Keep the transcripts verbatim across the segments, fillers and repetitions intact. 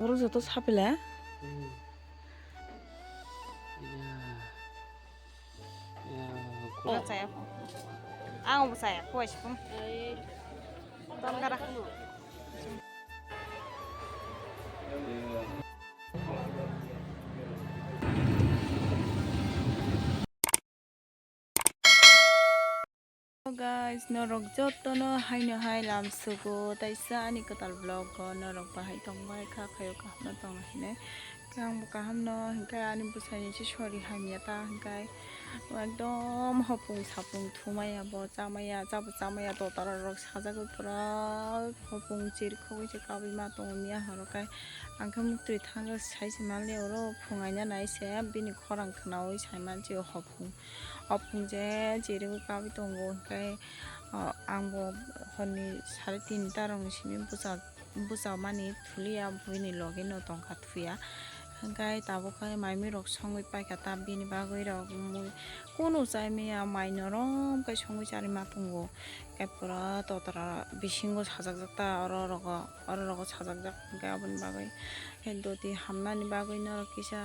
Oro joto sapile. Ang bo chaya, kuwai sipung. Tongkara. Hello guys, norok jotono haino hai lamsugo, taisa ani kwtal vlog o norok bahai tongbai kha, khayo kaham no tong hinwi. Khe ang bo kaham no hinkhe ani bwsai ni se sori hamya ta hinkhe ekdom hopung sapung thumaya bo chamaya, chabo chamaya totara rok sajagwi pura hopung chirkhogwi se kabwi ma tongo miya horo khe. Ang khe muktwi thangwi sai se manli oro phungaina nai se bini khorang khwnawi sai mansi o hopung. Hopung je chiriwi kabwi tongo, hinkhe, o, ang bo horni sare tinta rokni simi bwsa-, bwsamani thuliya buini logino tongkha thuya. Hinkhe tabuk khe mai mui rok songwi paikha ta bini bagwi rok mui kunu chai maya mai norom khe songwi charwi ma tongo. Khe pura totra bisingo sajakjak ta oro rogo, oro rogo sajakjak hinkhe aboni bagwi. Khe doti hamnani bagwi norok kisa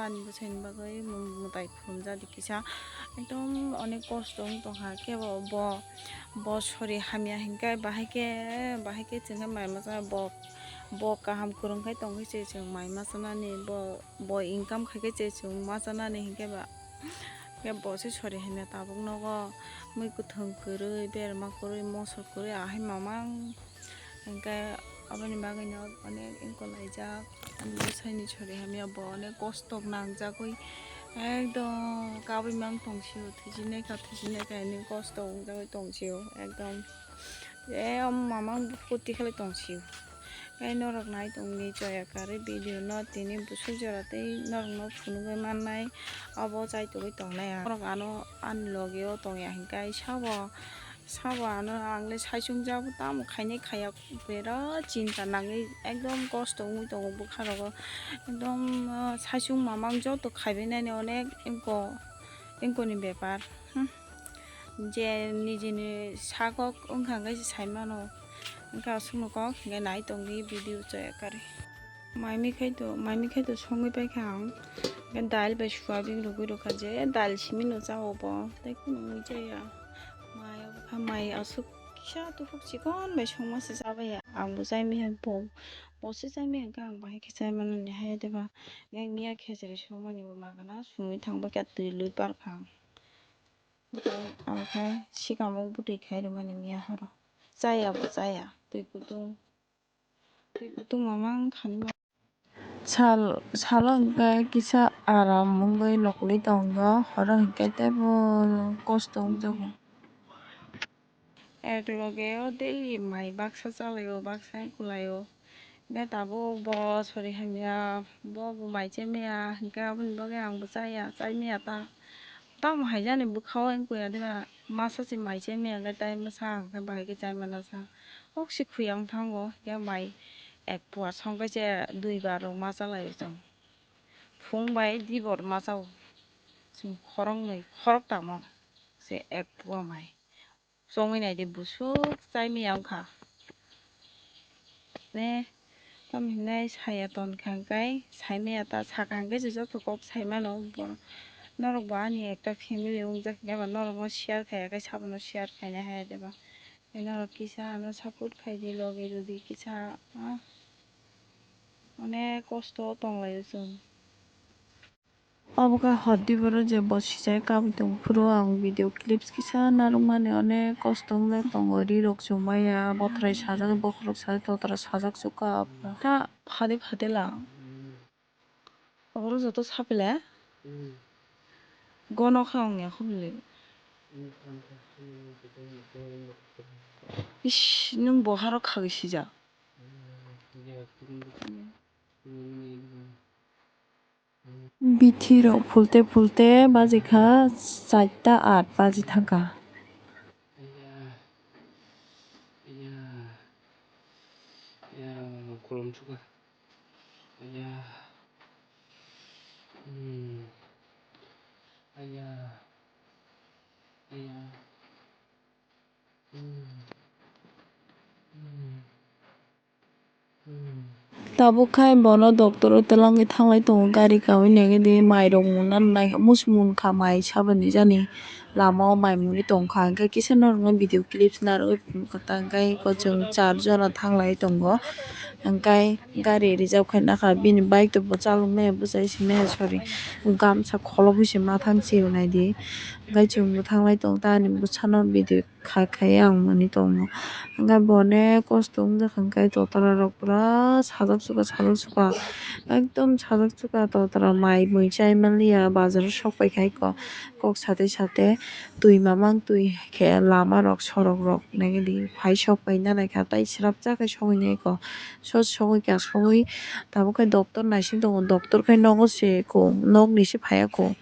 ani bwsaini bagwi mwtai khulumjadi kisa ekdom onek kosto wng tongkha. Kebo bo, bo sori hamya hinkhe bahai khe, bahai khe chwngkhe mai masa bo, bo kaham kwrwng khai tongkhe se chwng mai masa nani bo, bo income khai khe se chwng masa nani hinkhe ba. Khe bo se sori hamya tabuk nogo mui kwthwng kwrwi, berma kwrwi, mosok kwrwi ahai mamang. Hinkhe aboni bagwino onek wngkolaijak. Ani bwsaini sori hamya bo onek kosto nangjagwi ekdom kabwi mang tongsio, thwijinai kha, thwijinai kha hinwi kosto wngjagwi tongsio ekdom. E, mamang bukhuk tikhalai tongsio. Tei norok nai tongdi Joya Kari video no tini busuk jora tei norokno phunugwi mannai abo chaitugwi tongnai ang. Norok ano ani logio tongya hinkhe sabo. Sabo ano ang le saichung jabo tamo khainai khaiya bera chinta nangwi ekdom kosto wngwi tongo bwkha rogo ekdom, ah, saichung mamang joto khaibai nani onek engko engko ni bepar, hmm, je nijini sagok wngkha hwnkhe se sai mano hwnkhe aswkno kok hwnkhe nai tongdi video Joya Kari. Mai mi khai to, mai mi khai to songwi pai kha ang. Dail bai soyabin rwgwi rwkha je, dail simi no cha obo, tei kunu wngwi chaya. Mai abo kha mai aswk kisa tukhuk chikon bai songma se cha bai ya. Ang bo chai mi hai bo, bo se chai mi hai khe ang bahai khe chai mano ni hai de ba. Yang miya khejri songmani bo magana sumui thang bai kha twi lui par kha ang. Ang khai sikamo bwtwi khai rwmani miya horo. Chaya bo chaya, twi kutung. Twi kutung mamang khani ma-, sal, salo hwnkhe kisa aram wngwi nokni tongo, horo hwnkhe teibo kosto wngjago. Ekloge o daily mai baksa chalaio, baksa kulaio. Hwnkhe tabuk bo sori hamya, bo bo mai chemaya, hwnkhe aboni bagwi ang bo chaya, chaimaya ta. Tamo hai jani bwkha o wngkha ya de ba, masa se mai chemaya hwnkhe tai mwsa hwnkhe bahai khe chaimano sa. Hok se khuyang thango, ya mai ek pua song khe se dui bar rok ma cha lai o chwng. Phung bai dibor ma cha o. Chwng khoroknwi, khorokthamo se ek pua mai. Chongwi nai di busuk chai maya wngkha. Ne, tamo hinai saya ton kha hwnkhe, sai maya ta saka hwnkhe se joto kok sai mano. Bo, norok bo ani ekta family wngjak hwnkhe ba norok no share khaiya khe sabono share khainai hai de ba. Norok kisa ano support khaidi logi rwdi kisa, ah, onek kosto tonglaio chwng. Obo khe hor di boro je bo sijak kabui tong phuru ang video clips kisa narwkmani onek kosto wngwi tongo ri rok chumaya bothrai sajak bokhorok sajak totra sajak chukha ta phade phade la. Oro joto sapile. Gono khe ongya khobli. Ish, nwng bo haro khagwi sijak. Bithi rok phulte phulte baji kha charta aat baji thangkha. Kolom chukha. Aya. Hmm. Aya. Aya. Hmm. Hmm. Hmm. Tabuk khai bono doctor o twlangwi thanglai tongo, gari kawi nai di, mai rok mungna nai, muchung mungkha mai sabani jani lama o mai mungwi tongkha, hwnkhe kisa norokno video clips narwgwi phunukha ta, hwnkhe eko chwng char jona thanglai tongo, hwnkhe gari reserve khai nakha, bini bike to bo chaloknai bwchai simi hai, sorry, gamsa kholobwi se mathang se nai di, hwnkhe chwng bo thanglai tong ta ani bwsano video. Kha khai ang mani tongo. Hwnkhe bo onek kosto wngjakha, hwnkhe totra rok pura sajak suka, sajak suka, ekdom sajak suka totra, mai mui chai manliya, bazar o sok pai khai kok, kok sate sate twi mamang twi khe lama rok, sorok rok nai di phai sok pai nanai kha, tai swrapsa khe sogwi nai kho, so sogwi kha, sogwi tabuk khe doctor naising tongo, doctor khe nogo se kho, nok ni se phaiya kho,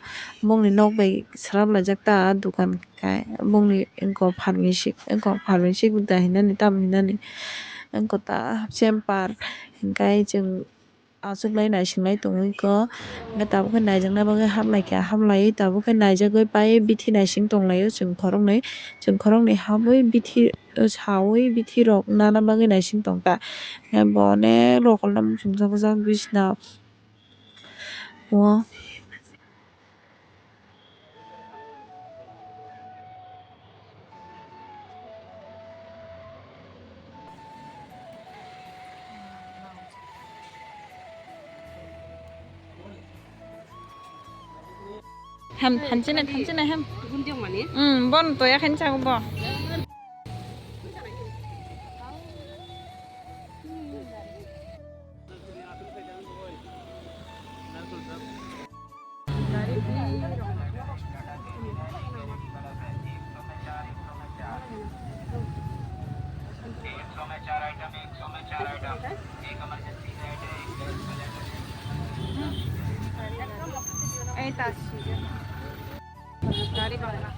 bongni nok bai swrap laijak ta dukan. Kai bongni wngkha pharmacy, wngkha pharmacy da hinani tamo hinani wngkha ta chamber hwnkhe chwng achuklai naisinglai tongwi kho hwnkhe tabuk khe naijakna bagwi hamlaikha, hamlaiwi tabuk khe naijagwi pai bithi naising tonglaio chwng khoroknwi, chwng khoroknwi habwi bithi sawi bithi rok nana bagwi naising tongkha hwnkhe bo onek rokolno muchungsa bwskango bisna o. Ham, thanchina, thanchina, ham. Hmm, bon, to ya khan chago bo. Ei ta si. Gari bang na.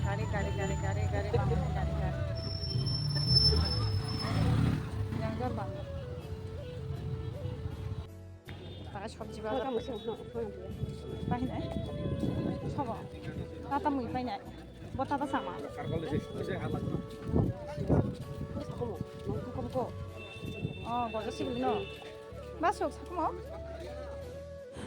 Gari, gari, gari, gari, gari bang na, gari, gari. Yang gari bang na. Tara sobji bazar. Pahinai. Sobo. Tata mui painai. Bo tata sama. Oh, gojak sibili no. Basuk sakumo.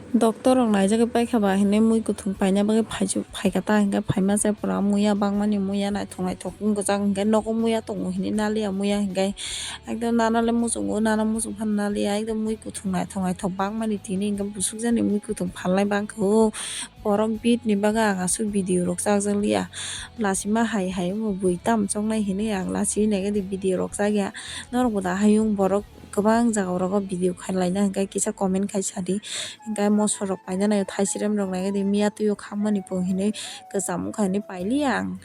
Doctor rok naijagwi paikha ba hinwi mui kuthung paina bagwi phaisu-, phaikha ta hinkhe phaima se pura muya bangmani muya naithok naithok wngkha jak hinkhe nogo muya tongo hinwi naliya muya hinkhe ekdom nana le muchungo nana muchung phano naliya ekdom mui kuthung naithok naithok bangmani tini hinkhe busuk jani mui kuthung phalnai bangkha o borok bit ni bagwi ang aswk video rok chajak liya lachima hai hai wngwi bui tamo choknai hinwi ang lachi naikhe video rok chakya norok bo da hayung borok. Kwbang jaga o rogo video khailai na hinkhe kisa comment khai sadi hinkhe mosor rok paina nai thaisirem rok nai di miya twi o khakmani bo hinwi kwcham wngkha hinwi pailiya ang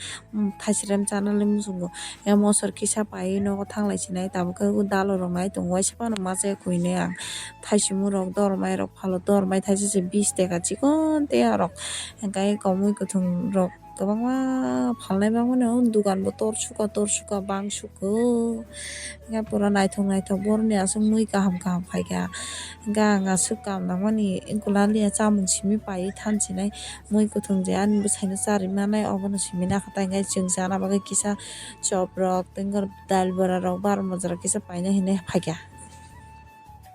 thaisirem chana le muchungo mosor kisa paiwi nogo thanglai sinai tabuk khe dalo rok nai tongo waisa phano machaya kho hinwi ang thaisimo rok dormai rok phalo dormai thaisa se bish taka chikon tei arok hinkhe komui kwthwng rok. Kwbangma phalnai bangmani o dugan bo tor suka tor suka bang suko hinkhe pura naithok naithok boroni aswk mui kaham kaham phaikha hinkhe ang aswk kam nangmani wngkula liya chamung simi paiwi thansinai mui kwthwng je ani bwsaino charwi manai obono simi nakha ta hinkhe chwng chana bagwi kisa chop rok tei dal bwra rok bar moja rok kisa paina hinwi phaikha.